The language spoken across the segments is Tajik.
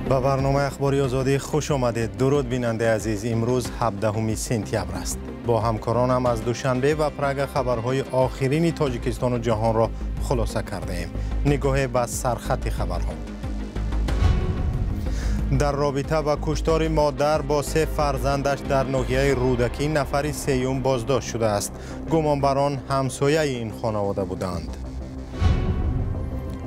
Ба барномаи Ахбори Озодӣ хуш омадед. Дуруд, бинандаи азиз. Имрӯз 17 сентябр аст. Бо ҳамкоронам аз Душанбе ва Прага хабарҳои охирини Тоҷикистону ҷаҳонро хулоса кардаем. Нигоҳе ба сархати хабарҳо. Дар робита ба куштори модар бо се фарзандаш дар ноҳияи Рӯдакӣ нафари сеюм боздошт шудааст. Гумонбарон ҳамсояи ин хонавода буданд.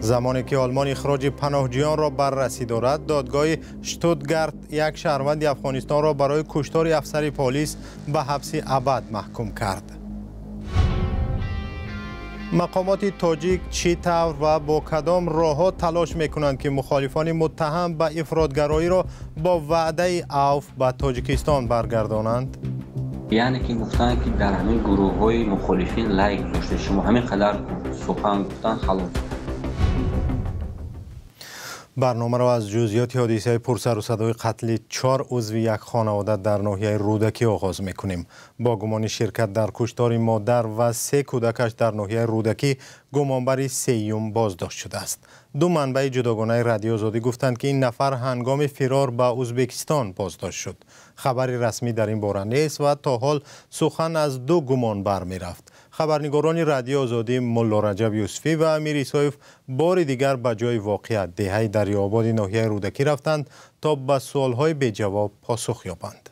Замоне ки Олмон ихроҷи паноҳҷӯёнро баррасӣ дорад, додгоҳи Штутгарт як шаҳрванди Афғонистонро барои куштори афсари полис ба ҳабси абад маҳкум кард. Мақомоти тоҷик чӣ тавр ва бо кадом роҳҳо талош мекунанд, ки мухолифони муттаҳам ба ифротгароиро бо ваъдаи авф ба Тоҷикистон баргардонанд? Яъне ки гуфтанд, ки дар ҳамин гурӯҳҳои мухолифин лайк гузоштед, шумо ҳамин қадар сухан гуфтан, халос. Барномаро аз ҷузъиёти ҳодисаи пурсару садои қатли чор узви як хонавода дар ноҳияи Рӯдакӣ оғоз мекунем. Бо гумони ширкат дар куштори модар ва се кӯдакаш дар ноҳияи Рӯдакӣ гумонбари сеюм боздошт шудааст. Ду манбаи ҷудогонаи Радиои Озодӣ гуфтанд, ки ин нафар ҳангоми фирор ба Ӯзбекистон боздошт шуд. Хабари расмӣ дар ин бора нест ва то ҳол сухан аз ду гумонбар мерафт. Хабарнигорони Радиои Озодӣ Мулло Раҷаб Юсуфӣ ва Амир Исоев бори дигар ба ҷои воқеа, деҳаи Дарёободи ноҳияи Рӯдакӣ, рафтанд, то ба суолҳои беҷавоб посух ёбанд.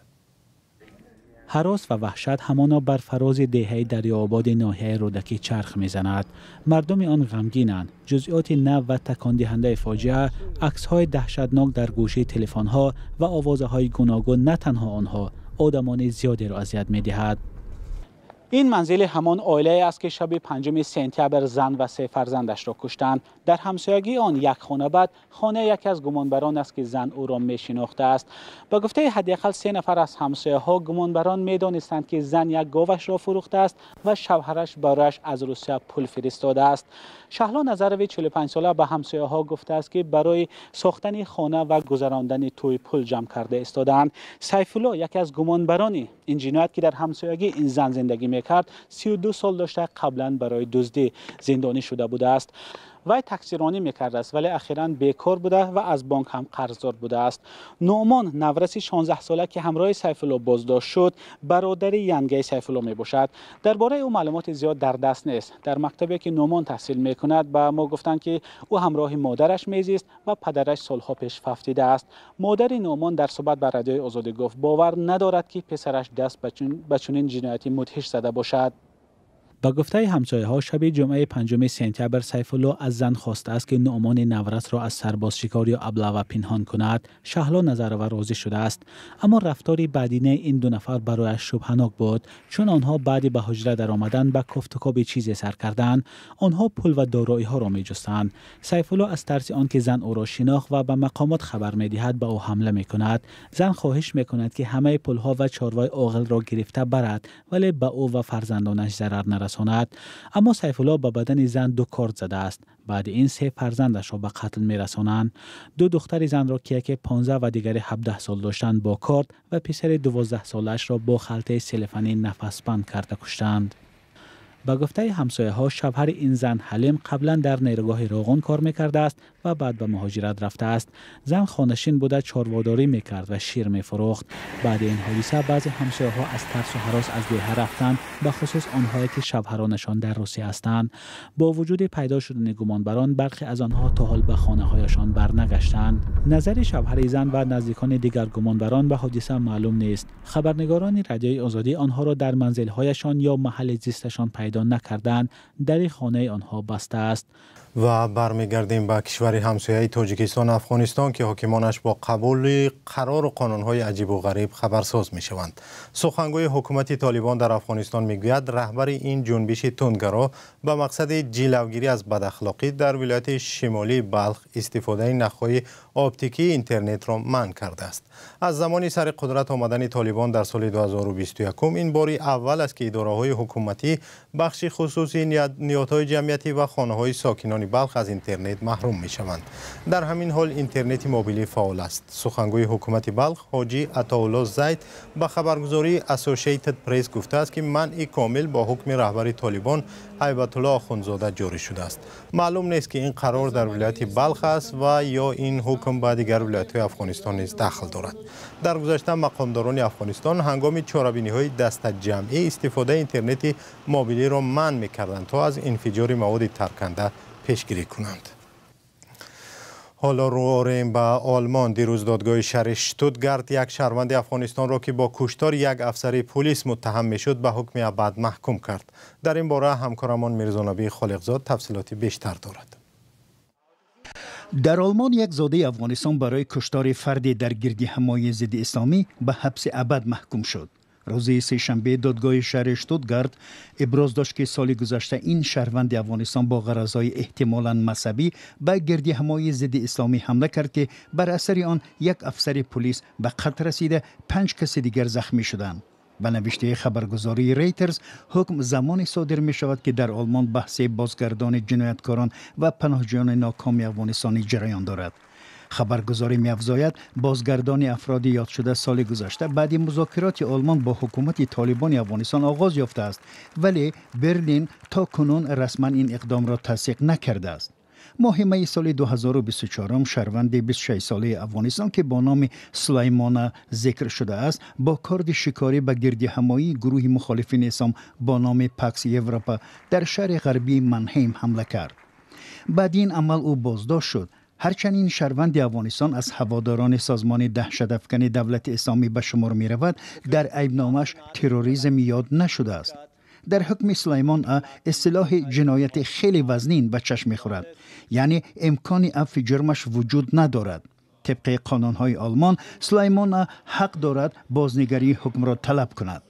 Ҳарос ва ваҳшат ҳамоно бар фарози деҳаи Дарёободи ноҳияи Рӯдакӣ чарх мезанад. Мардуми он ғамгинанд. Ҷузъиёти нав ва такондиҳандаи фоҷиа, аксҳои даҳшатнок дар гӯшии телефонҳо ва овозаҳои гуногун на танҳо онҳо, одамони зиёдеро азият медиҳад. Ин манзили ҳамон оилае аст, ки шаби 5 сентябр зан ва се фарзандашро куштанд. Дар ҳамсоягии он як хона баъд хонаи яке аз гумонбарон аст, ки зан ӯро мешинохтааст. Ба гуфтаи ҳадди ақал се нафар аз ҳамсояҳо, гумонбарон медонистанд, ки зан як говашро фурӯхтааст ва шавҳараш барояш аз Русия пул фиристодааст. Шаҳло Назарови 45сола ба ҳамсояҳо гуфтааст, ки барои сохтани хона ва гузарондани тӯй пул ҷамъ карда истодаанд. Сайфулло, яке аз гумонбарони ин ҷиноят, ки дар ҳамсоягии ин зан зиндагӣ мекард, 32 сол дошта, қаблан барои дуздӣ зиндонӣ шуда будааст. Вай таксиронӣ мекардааст, вале ахиран бекор буда ва аз бонк ҳам қарздор будааст. Нуъмон, навраси 16сола, ки ҳамроҳи Сайфулло боздошт шуд, бародари янгаи Сайфулло мебошад. Дар бораи ӯ маълумоти зиёд дар даст нест. Дар мактабе, ки Нуъмон таҳсил мекунад, ба мо гуфтанд, ки ӯ ҳамроҳи модараш мезист ва падараш солҳо пеш фавтидааст. Модари Нуъмон дар суҳбат ба Радиои Озодӣ гуфт, бовар надорад, ки писараш даст ба чунин ҷинояти мудҳиш зада бошад. Ба гуфтаи ҳамсояҳо, шаби ҷумъаи 5 сентябр Сайфулло аз зан хостааст, ки Нуъмони наврасро аз сарбозшикор ё аблава пинҳон кунад. Шаҳло Назарова розӣ шудааст. Аммо рафтори баъдинаи ин ду нафар барояш шубҳанок буд, чун онҳо баъди ба ҳуҷра даромадан ба кофтукоби чизе сар карданд. Онҳо пул ва дороиҳоро меҷустанд. Сайфулло аз тарси он ки зан ӯро шинохт ва ба мақомот хабар медиҳад, ба ӯ ҳамла мекунад. Зан хоҳиш мекунад, ки ҳамаи пулҳо ва чорвои оғилро гирифта барад, вале ба ӯ ва фарзандонаш зарар нарасонад. Аммо Сайфулло ба бадани зан ду корд задааст. Баъди ин се фарзандашро ба қатл мерасонанд. Ду духтари занро, ки яке 15 ва дигаре 17 сол доштанд, бо корд ва писари 12солаашро бо халтаи селефанӣ нафасбанд карда куштанд. Ба гуфтаи ҳамсояҳо, шавҳари ин зан Ҳалим қаблан дар нерӯгоҳи Роғун кор мекардааст ва баъд ба муҳоҷират рафтааст. Зан хонашин буда, чорводорӣ мекард ва шир мефурӯхт. Баъди ин ҳодиса баъзе ҳамсояҳо аз тарсу ҳарос аз деҳа рафтанд, бахусус онҳое ки шавҳаронашон дар Русия ҳастанд. Бо вуҷуди пайдо шудани гумонбарон, бархе аз онҳо то ҳол ба хонаҳояшон барнагаштанд. Назари шавҳари зан ва наздикони дигар гумонбарон ба ҳодиса маълум нест. Хабарнигорони Радиои Озодӣ онҳоро дар манзилҳояшон ё маҳалли зисташон пайдо накарданд. Дари хонаи онҳо баста аст. Ва бармегардем ба кишвари ҳамсояи Тоҷикистон, Афғонистон, ки ҳокимонаш бо қабули қарору қонунҳои аҷибу ғариб хабарсоз мешаванд. Сухангӯи ҳукумати Толибон дар Афғонистон мегӯяд, раҳбари ин ҷунбиши тундгаро ба мақсади ҷилавгирӣ аз бадахлоқӣ дар вилояти шимолии Балх истифодаи нахҳои оптикии интернетро манъ кардааст. Аз замони сари қудрат омадани Толибон дар соли 2021 ин бори аввал аст, ки идораҳои ҳукуматӣ, бахши хусусӣ, ниҳодҳои ҷамъиятӣ ва хонаҳои сокинони Балх аз интернет маҳрум мешаванд. Дар ҳамин ҳол интернети мобилӣ фаъол аст. Сухангӯи ҳукумати Балх Ҳоҷӣ Атоулло Зайд ба хабаргузории Associated Press гуфтааст, ки манъи комил бо ҳукми раҳбари Толибон Ҳайбатулло Охундзода ҷорӣ шудааст. Маълум нест, ки ин қарор дар вилояти Балх аст ва ё ин ҳукм ҳукм ба дигар вилоятҳои Афғонистон низ дахл дорад. Дар гузашта мақомдорони Афғонистон ҳангоми чорабиниҳои дастаҷамъӣ истифодаи интернети мобилиро манъ мекарданд, то аз инфиҷори маводи тарканда пешгирӣ кунанд. Ҳоло рӯ орем ба Олмон. Дирӯз додгоҳи шаҳри Штутгарт як шаҳрванди Афғонистонро, ки бо куштори як афсари пулис муттаҳам мешуд, ба ҳукми абад маҳкум кард. Дар ин бора ҳамкорамон Мирзонабӣ Холиқзод тафсилоти бештар дорад. Дар Олмон як зодаи Афғонистон барои куштори фарде дар гирдиҳамоии зидди исломӣ ба ҳабси абад маҳкум шуд. Рӯзи сешанбе додгоҳи шаҳри Штутгарт иброз дошт, ки соли гузашта ин шаҳрванди Афғонистон бо ғаразҳои эҳтимолан мазҳабӣ ба гирдиҳамоии зидди исломӣ ҳамла кард, ки бар асари он як афсари пулис ба қатл расида, панҷ каси дигар захмӣ шуданд. Ба навиштаи хабаргузории Рейтерс, ҳукм замоне содир мешавад, ки дар Олмон баҳси бозгардони ҷинояткорон ва паноҳҷӯёни нокоми афғонистонӣ ҷараён дорад. Хабаргузорӣ меафзояд, бозгардони афроди ёдшуда соли гузашта баъди музокироти Олмон бо ҳукумати Толибони Афғонистон оғоз ёфтааст, вале Берлин то кунун расман ин иқдомро тасдиқ накардааст. Моҳи майи соли 2024 шаҳрванди 26-солаи Афғонистон, ки бо номи Сулаймона зикр шудааст, бо корди шикорӣ ба гирдиҳамоии гурӯҳи мухолифини ислом бо номи Пакс Европа дар шаҳри ғарбии Манҳейм ҳамла кард. Баъди ин амал ӯ боздошт шуд. Ҳарчанд ин шаҳрванди Афғонистон аз ҳаводорони созмони даҳшатафкани Давлати Исломӣ ба шумор меравад, дар айбномааш терроризм ёд нашудааст. Дар ҳукми Сулаймон А истилоҳи ҷинояти хеле вазнин ба чашм мехӯрад, яъне имкони афви ҷурмаш вуҷуд надорад. Тибқи қонунҳои Олмон, Сулаймон А ҳақ дорад бознигарии ҳукмро талаб кунад.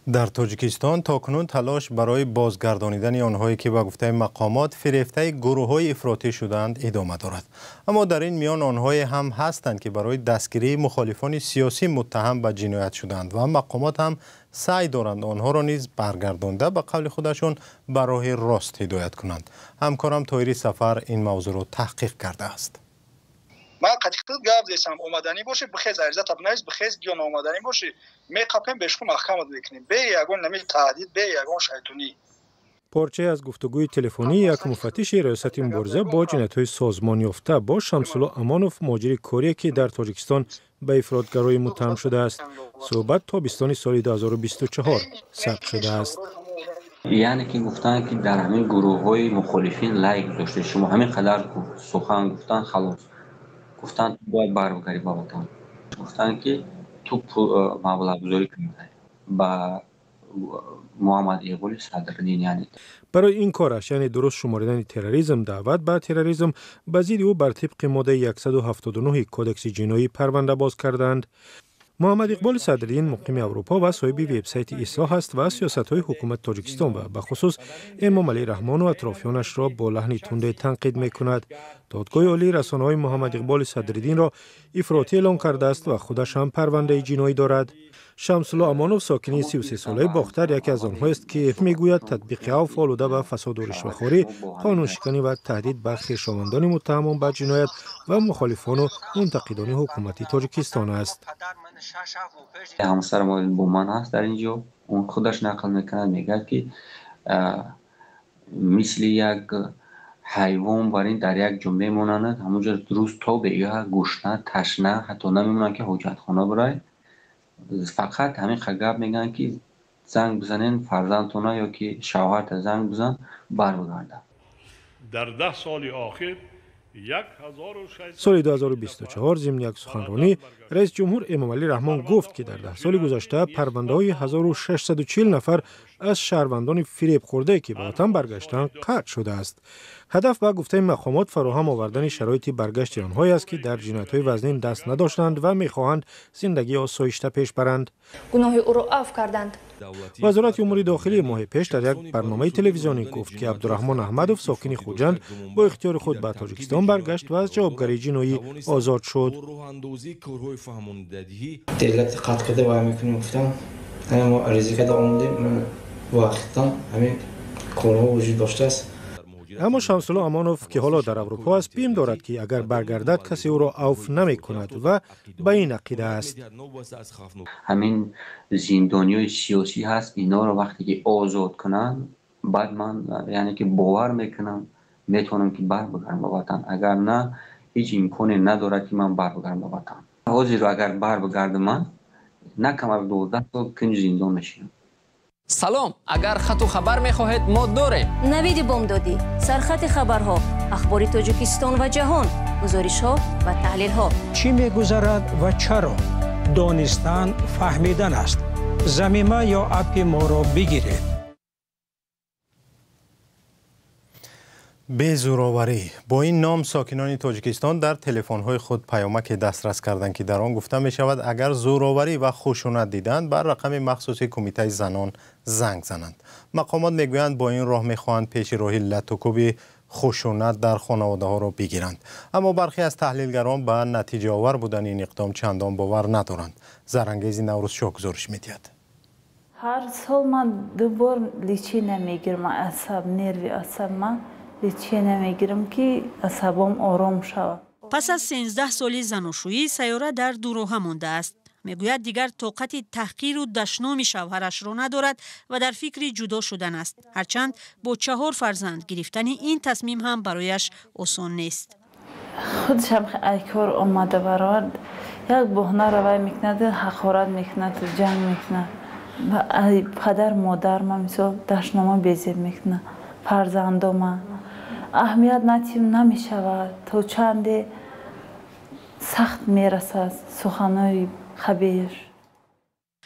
Дар Тоҷикистон то кунун талош барои бозгардонидани онҳое, ки ба гуфтаи мақомот фирефтаи гурӯҳҳои ифротӣ шудаанд, идома дорад. Аммо дар ин миён онҳое ҳам ҳастанд, ки барои дастгирии мухолифони сиёсӣ муттаҳам ба ҷиноят шуданд ва мақомот ҳам саъй доранд онҳоро низ баргардонда, ба қавли худашон, ба роҳи рост ҳидоят кунанд. Ҳамкорам Тоҳири Сафар ин мавзӯъро таҳқиқ кардааст. Ман қатъи гап зесам, омаданӣ бошӣ, бихез, аризата бинавис, бихез, биё, наомаданӣ бошӣ, меқапем, бешку маҳкамат мекунем, бе ягон нами таҳдид, бе ягон шайтонӣ. Порчае аз гуфтугӯи телефонии як муфаттиши Раёсати мубориза бо ҷиноятҳои созмонёфта бо Шамсулло Амонов, муҳоҷири корие, ки дар Тоҷикистон ба ифротгароӣ муттаҳам шудааст. Суҳбат тобистони соли 2024 сабт шудааст. Яъне ки гуфтанд, ки дар ҳамин гурӯҳҳои мухолифин лайк гузоштед шумо, ҳамин қадар сухан гуфтанд, халос. Гуфтанд, ту бояд барбигарӣ ба ватан. Гуфтанд, ки ту маблағгузорӣ кардӣ ба Муҳаммад Иқболи Садриддин. Яъне барои ин кораш, яъне дуруст шуморидани терроризм, даъват ба терроризм, ба зидди ӯ бар тибқи моддаи 179 Кодекси ҷиноӣ парванда боз карданд. Муҳаммад Иқболи Садриддин муқими Аврупо ва соҳиби вебсайти Ислоҳ аст ва сиёсатҳои ҳукумати Тоҷикистон ва бахусус Эмомалӣ Раҳмону атрофиёнашро бо лаҳни тунде танқид мекунад. Додгоҳи олӣ расонаҳои Муҳаммад Иқболи Садриддинро ифротӣ эълон кардааст ва худаш ҳам парвандаи ҷиноӣ дорад. Шамсулло Амонов, сокини 33-солаи Бохтар, яке аз онҳоест, ки мегӯяд татбиқи авф олуда ба фасоду ришвахорӣ, қонуншиканӣ ва таҳдид ба хешовандони муттаҳамон ба ҷиноят ва мухолифону мунтақидони ҳукумати Тоҷикистон аст. Ҳамсарам бо ман ҳаст дар ин ҷо, он худаш нақл мекунад, мегӯяд, ки мисли як ҳайвон бар ин дар як ҷо мемонанд, ҳамонҷо рӯз то бегаҳ гушна, ташна, ҳатто намемонанд, ки ҳоҷатхона бирай. Фақат ҳамин гап мегӯянд, ки занг бизанен фарзандтона ё ки шавҳарта занг бизан, барбигарда. Дар 10 соли охир Соли 2024 зимни як суханронӣ раис ҷумҳур Эмомалӣ Раҳмон гуфт, ки дар 10 соли гузашта парвандаҳои 1640 нафар аз шаҳрвандони фиребхӯрдае, ки ба ватан баргаштанд, қатъ шудааст. Ҳадаф, ба гуфтаи мақомот, фароҳам овардани шароити баргашти онҳое аст, ки дар ҷиноятҳои вазнин даст надоштанд ва мехоҳанд зиндагии осоишта пеш баранд. Гуноҳи ӯро афв карданд. Вазорати умури дохилӣ моҳи пеш дар як барномаи телевизионӣ гуфт, ки Абдураҳмон Аҳмадов, сокини Хуҷанд, бо ихтиёри худ ба Тоҷикистон баргашт ва аз ҷавобгарии ҷиноӣ озод шуд. Делати қатъ карда вай мекунем, гуфтам, ҳамин мо ариза карда омадем, вақтан ҳамин корҳо вуҷуд доштааст. Аммо Шамсулло Амонов, ки ҳоло дар Аврупо аст, бим дорад, ки агар баргардад, касе ӯро авф намекунад ва ба ин ақида аст. Ҳамин зиндониҳои сиёсӣ ҳаст, инҳоро вақте ки озод кунанд, баъд ман яъне ки бовар мекунам, Метавонам ки бар бигардам ба ватан. Агар на, ҳеҷ имконе надорад ки ман бар бигардам ба ватан. Ҳозир агар бар бигардам ман, на кам аз 12 сол кунҷи зиндон мешинам. Салом, агар хату хабар мехоҳед, мо дорем. Навиди бомдодӣ, сархати хабарҳо, ахбори Тоҷикистон ва ҷаҳон, гузоришҳо ва таҳлилҳо. Чӣ мегузарад ва чаро? Донистан фаҳмидан аст. Замима ё аппи моро бигиред. Безӯроварӣ. Бо ин ном сокинони Тоҷикистон дар телефонҳои худ паёмаке дастрас карданд, ки дар он гуфта мешавад агар зӯроварӣ ва хушунат диданд, бар рақами махсуси кумитаи занон занг зананд. Мақомот мегӯянд бо ин роҳ мехоҳанд пеши роҳи латукӯби хушунат дар хонаводаҳоро бигиранд. Аммо бархе аз таҳлилгарон ба натиҷаовар будани ин иқдом чандон бовар надоранд. Зарангези Наврӯзшоҳ гузориш медиҳад. Ҳар сол ман ду бор лечения мегирам, асаб, нерви асаб ман лечения мегирам, ки асабом ором шавад. Пас аз 13 соли заношӯӣ Сайёра дар дуроҳа мондааст. Мегӯяд дигар тоқати таҳқиру дашноми шавҳарашро надорад ва дар фикри ҷудо шудан аст. Ҳарчанд бо 4 фарзанд гирифтани ин тасмим ҳам барояш осон нест. Худшам ай кор омада баровард, як буҳна равай мекунад, ҳақорат мекунад, ҷанг мекунад. Падар модар ма мисол дашнома безеб мекунад, фарзандома аҳамият натим намешавад, то чанде сахт мерасад суханои хабир.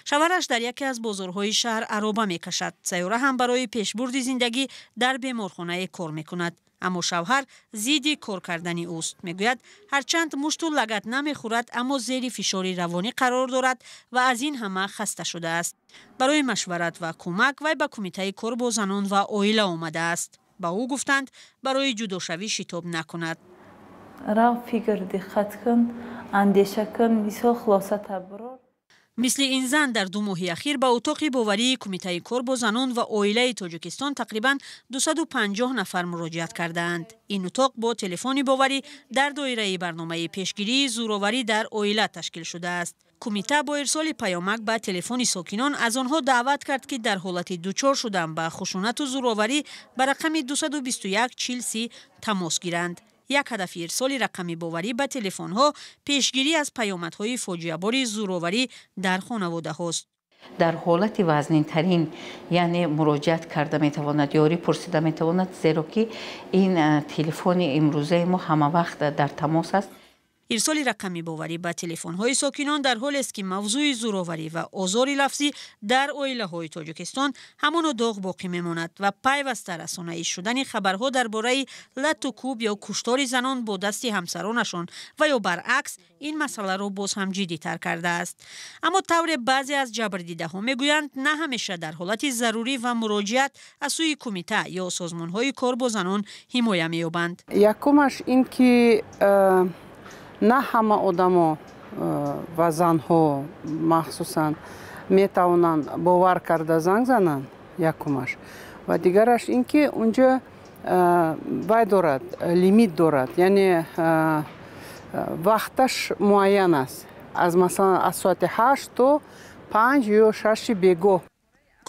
Шавҳараш дар яке аз бозорҳои шаҳр ароба мекашад. Сайёра ҳам барои пешбурди зиндагӣ дар беморхонае кор мекунад. Аммо шавҳар зидди кор кардани ӯст. Мегӯяд ҳарчанд мушту лагат намехӯрад, аммо зери фишори равонӣ қарор дорад ва аз ин ҳама хаста шудааст. Барои машварат ва кӯмак вай ба кумитаи кор бо занон ва оила омадааст. Ба ӯ гуфтанд барои ҷудошавӣ шитоб накунад. Рав фикр диққат кун, андеша кун, мисол хулоса таброр. Мисли ин зан дар 2 моҳи ахир ба утоқи боварии кумитаи кор бо занон ва оилаи Тоҷикистон тақрибан 250 нафар муроҷиат кардаанд. Ин утоқ бо телефони боварӣ дар доираи барномаи пешгирии зӯроварӣ дар оила ташкил шудааст. Кумита бо ирсоли паёмак ба телефони сокинон аз онҳо даъват кард, ки дар ҳолати дучор шудан ба хушунату зӯроварӣ ба рақами 221 40 тамос гиранд. Як ҳадафи ирсоли рақами боварӣ ба телефонҳо пешгирӣ аз паёмадҳои фоҷиабори зӯроварӣ дар хонаводаҳост. Дар ҳолати вазнинтарин, яъне муроҷиат карда метавонад, ёрӣ пурсида метавонад, зеро ки ин телефони имрӯзаи мо ҳама вақт дар тамос аст. Ирсоли рақами боварӣ ба телефонҳои сокинон дар ҳолест, ки мавзӯи зӯроварӣ ва озори лафзӣ дар оилаҳои Тоҷикистон ҳамоно доғ боқӣ мемонад ва пайваста расонаӣ шудани хабарҳо дар бораи лату кӯб ё куштори занон бо дасти ҳамсаронашон ва ё баръакс ин масъаларо боз ҳам ҷиддитар кардааст. Аммо тавре баъзе аз ҷабрдидаҳо мегӯянд, на ҳамеша дар ҳолати зарурӣ ва муроҷиат аз сӯи кумита ё созмонҳои кор бо занон ҳимоя меёбанд. Якумаш ин ки на ҳама одамо ва занҳо махсусан метавонанд бовар карда занг зананд, якумаш. Ва дигараш ин ки унҷо вай дорад, лимит дорад, яъне вақташ муайян аст. Аз масалан аз соати 8 то 5 ё 6 бегоҳ.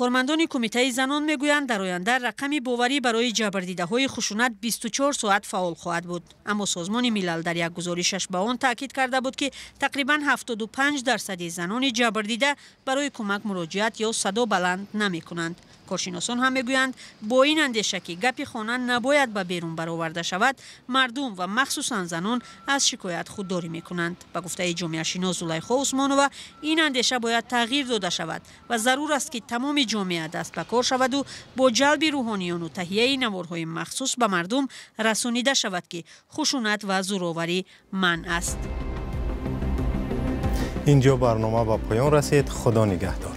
Кормандони кумитаи занон мегӯянд дар оянда рақами боварӣ барои ҷабрдидаҳои хушунат 24 соат фаъол хоҳад буд. Аммо Созмони Милал дар як гузоришаш ба он таъкид карда буд, ки тақрибан 75% занони ҷабрдида барои кӯмак муроҷиат ё садо баланд намекунанд. Коршиносон ҳам мегӯянд бо ин андеша, ки гапи хона набояд ба берун бароварда шавад, мардум ва махсусан занон аз шикоят худдорӣ мекунанд. Ба гуфтаи ҷомеашинос Зулайхо Усмонова, ин андеша бояд тағйир дода шавад ва зарур аст, ки тамоми ҷомеа даст ба кор шаваду бо ҷалби рӯҳониёну таҳияи наворҳои махсус ба мардум расонида шавад, ки хушунат ва зӯроварӣ манъ аст. Инҷо барнома ба поён расид. Худо нигаҳдор.